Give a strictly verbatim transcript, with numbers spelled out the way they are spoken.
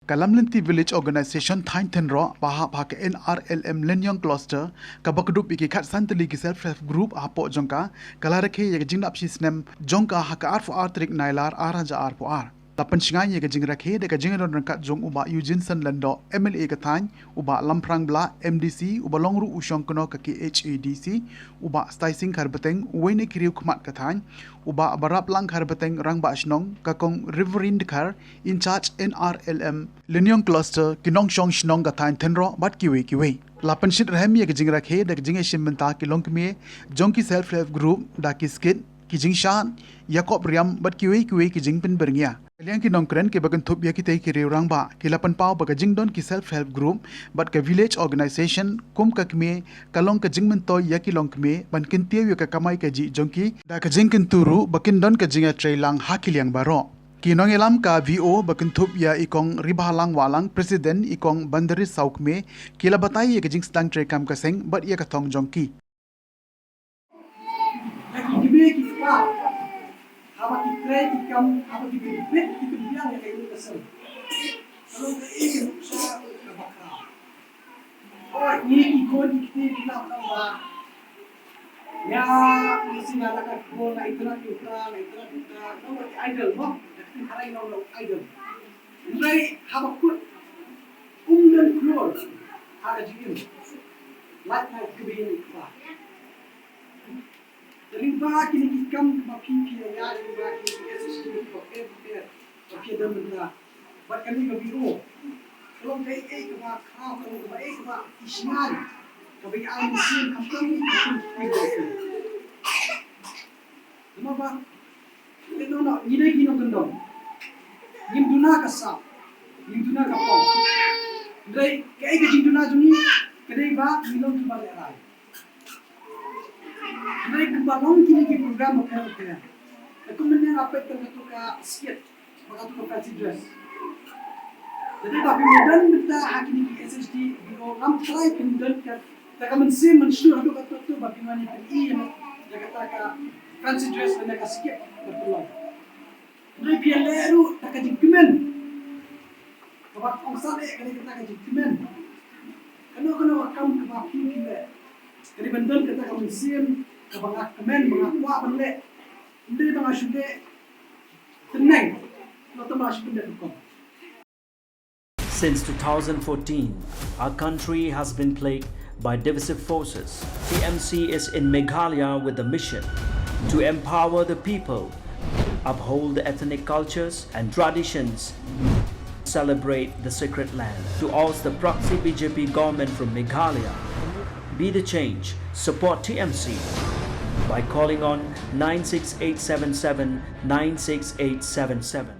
Ka Lamlynti Village Organisation Thaiñ Thynroh ba hap ha ka N R L M Lyniong Cluster kaba kdup ïa ki khatsan tylli ki self help group hapoh jong ka, ka la rakhe ïa ka jingdap shisnem jong ka ha ka arphew ar tarik Nailar ar hajar arphew ar. La pynshngaiñ ïa ka jingrakhe da ka jingdon ryngkat jong u Bah Eugene Sen Lyngdoh, M L A ka thaiñ, u Bah Lamphrang Blah, M D C, u ba long ruh u shong kynnoh ka K H A D C, u Bah Staising Kharbeteng, uwei na ki riew khmat ka thaiñ, u Bah Baraplang Kharbeteng, Rangbah Shnong, ka Kong Reverend Dkhar, in charge N R L M Lyniong Cluster, ki nongshong shnong ka thaiñ Thynroh bad kiwei kiwei. La pynshitrhem ïa ka jingrakhe da ka jingïashim bynta ki longkmie jong ki self help group da ki skit, ki jingshad ïakop riam bad kiwei kiwei ki jingpynbyrngia. Ka liang ki nongkren kiba kynthup ïa kitei ki riew rangbah ki la pynpaw ba ka jingdon ki self help group bad ka village organisation kum ka kmie ka long ka jingmyntoi ïa ki longkmie ban kyntiew ïa ka kamai kajih jong ki da ka jingkyntu ruh ba kin don ka jingïatreilang ha ki liang baroh. Ki nongïalam ka V O ba kynthup ïa i Kong Ribhalang Wahlang, President, i Kong Bandaris Sawkmie, ki la batai ïa ka jingsdang treikam ka seng bad ïa ka thong jong ki. Ki kmie ki kpa, haba ki trei ki kam, haba ki bit bit ki kyndiang ïa ka ïing ka sem. Ka long kaei ka nuksa kaba khraw. Oi, ngi ki khun ki kti ki la nang ba. Ïa, ngi sngewbha la ka khun, la itynnad ïa u kpa, la itynnad ïa u kpa, nong ki idol mo, da ki harai nong nong idol. Hynrei haba kut, um don khlur ha ka jingim. Lait lait ka beiñ ïa u kpa. Te lyngba kine ki kam kiba phi phi ïa ïaid, lyngba kine ki S H G kiba pher pher ba phi ïa don mynta. Bad kane ka V O ka long kaei kaei kaba khraw, ka long kaei kaei kaba i shngain, kaba i ai mynsiem, khamtam i khamtam. Namar ba, te no no, ngi dei ki nongkyndong. Ngim duna ka sap, ngim duna ka pop. Hynrei kaei ka jingduna jong ngi ka dei ba ngi long kiba lehrai. Hynrei kumba long kine ki program bapher bapher, te kumne nga peit tang katu ka skit, ba katu ka fancy dress. Te dei ba phi don bynta ha kine ki S H G V O, ngam tharai phin don ka, da ka mynsiem mynsngew haduh katto katne ba phin wan ïa phi ïa da kata ka fancy dress lane ka skit ba phi long. Hynrei phi ïaleh ruh da ka jingkmen. Kaba ong sa leh ka dei kata ka jingkmen. Kano kano ka kam kaba phi phi leh, ka dei ban don kata ka mynsiem kaba nga kmen, ba nga kwah ban leh. Ym dei ba nga shu leh tyneng, nangta ba nga shu pyndep rukom. Since two thousand fourteen, our country has been plagued by divisive forces. T M C is in Meghalaya with the mission to empower the people, uphold the ethnic cultures and traditions, celebrate the sacred land. To oust the proxy B J P government from Meghalaya, be the change, support T M C by calling on nine six eight seven seven nine six eight seven seven.